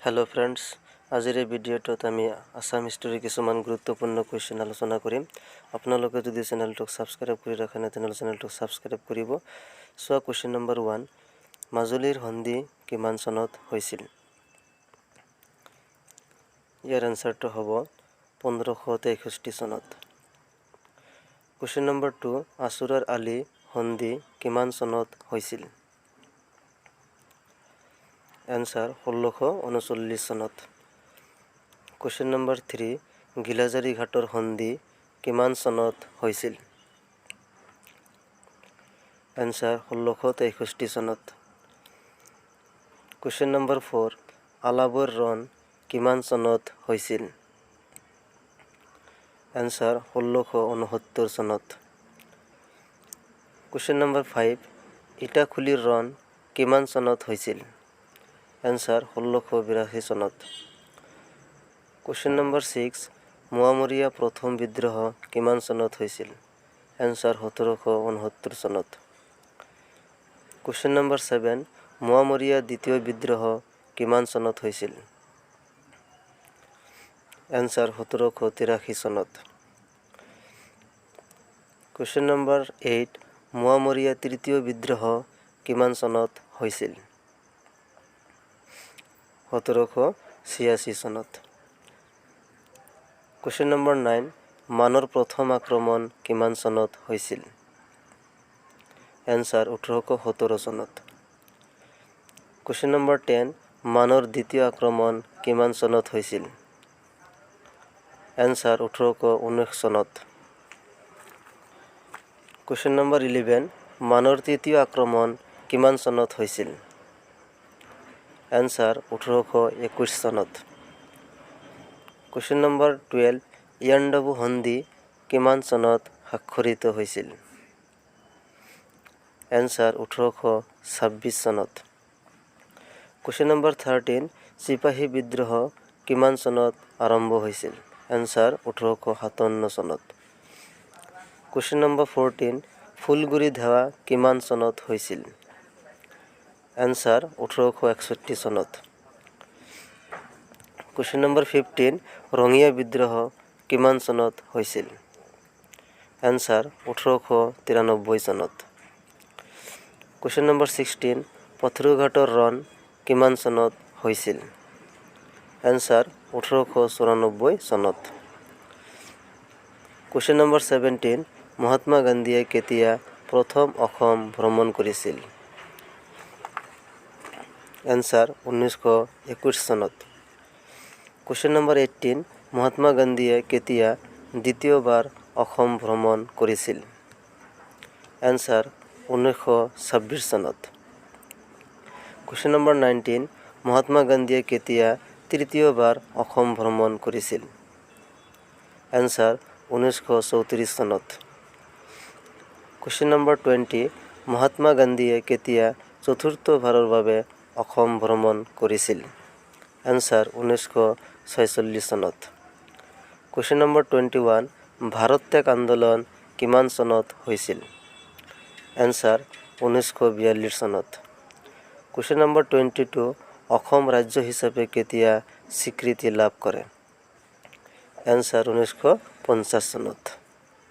Hello' friends, আজিৰ এই ভিডিঅ'টোত আমি আছাম হিষ্টৰীৰ কিছুমান গুৰুত্বপূৰ্ণ কুৱেশ্যন আলোচনা কৰিম। আপোনালোকে যদি চেনেলটোক ছাবস্ক্ৰাইব কৰি ৰাখে নাই, তেনেহ'লে চেনেলটোক ছাবস্ক্ৰাইব কৰিব। চোৱা, কুৱেশ্যন নম্বৰ 1, মাজুলীৰ সন্ধি কিমান চনত হৈছিল? ইয়াৰ এনচাৰটো হ'ব 1563 চনত। কুৱেশ্যন নম্বৰ 2, আচুৰাৰ আলি সন্ধি কিমান চনত হৈছিল? এনচাৰ 1639 চনত। কুৱেশ্যন নম্বৰ 3, ঘিলাঝাৰী ঘাটৰ সন্ধি কিমান চনত হৈছিল? এনচাৰ 1663 চনত। কুৱেশ্যন নম্বৰ 4, আলাবৈৰ ৰণ কিমান চনত হৈছিল? এনচাৰ 1669 চনত। কুৱেশ্যন নম্বৰ 5, ইটাখুলিৰ ৰণ কিমান চনত হৈছিল? এনচাৰ 1682 চনত। কুৱেশ্যন নম্বৰ 6, মোৱামৰীয়া প্ৰথম বিদ্ৰোহ কিমান চনত হৈছিল? এনচাৰ 1769 চনত। কুৱেশ্যন নম্বৰ 7, মোৱামৰীয়া দ্বিতীয় বিদ্ৰোহ কিমান চনত হৈছিল? এনচাৰ 1783 চনত। কুৱেশ্যন নম্বৰ 8, মোৱামৰীয়া তৃতীয় বিদ্ৰোহ কিমান চনত হৈছিল? 1786 চনত। কুৱেশ্যন নম্বৰ 9, মানৰ প্ৰথম আক্ৰমণ কিমান চনত হৈছিল? এনচাৰ 1817 চনত। কুৱেশ্যন নম্বৰ 10, মানৰ দ্বিতীয় আক্ৰমণ কিমান চনত হৈছিল? এনচাৰ 1819 চনত। কুৱেশ্যন নম্বৰ 11, মানৰ তৃতীয় আক্ৰমণ কিমান চনত হৈছিল? এনচাৰ 1821 চনত। কুৱেশ্যন নম্বৰ 12, ইয়াণ্ডাবু সন্ধি কিমান চনত স্বাক্ষৰিত হৈছিল? এনচাৰ 1826 চনত। কুৱেশ্যন নম্বৰ 13, চিপাহী বিদ্ৰোহ কিমান চনত আৰম্ভ হৈছিল? এনচাৰ 1857 চনত। কুৱেশ্যন নম্বৰ 14, ফুলগুৰি ধেৱা কিমান চনত হৈছিল? এনচাৰ 1861 চনত। কুৱেশ্যন নম্বৰ 15, ৰঙিয়া বিদ্ৰোহ কিমান চনত হৈছিল? এনচাৰ 1893 চনত। কুৱেশ্যন নম্বৰ 16, পথৰুঘাটৰ ৰণ কিমান চনত হৈছিল? এনচাৰ 1894 চনত। কুৱেশ্যন নম্বৰ 17, মহাত্মা গান্ধীয়ে কেতিয়া প্ৰথম অসম ভ্ৰমণ কৰিছিল? এনচাৰ 1921 চনত। কুৱেশ্যন নম্বৰ 18, মহাত্মা গান্ধীয়ে কেতিয়া দ্বিতীয়বাৰ অসম ভ্ৰমণ কৰিছিল? এনচাৰ 1926 চনত। কুৱেশ্যন নম্বৰ 19, মহাত্মা গান্ধীয়ে কেতিয়া তৃতীয়বাৰ অসম ভ্ৰমণ কৰিছিল? এনচাৰ 1934 চনত। কুৱেশ্যন নম্বৰ 20, মহাত্মা গান্ধীয়ে কেতিয়া চতুৰ্থবাৰৰ বাবে অসম ভ্ৰমণ কৰিছিল? এনচাৰ 1946 চনত। কুৱেশ্যন নম্বৰ 21, ভাৰত ত্যাগ আন্দোলন কিমান চনত হৈছিল? এনচাৰ 1942 চনত। কুৱেশ্যন নম্বৰ 22, অসম ৰাজ্য হিচাপে কেতিয়া স্বীকৃতি লাভ কৰে? এনচাৰ 1950 চনত।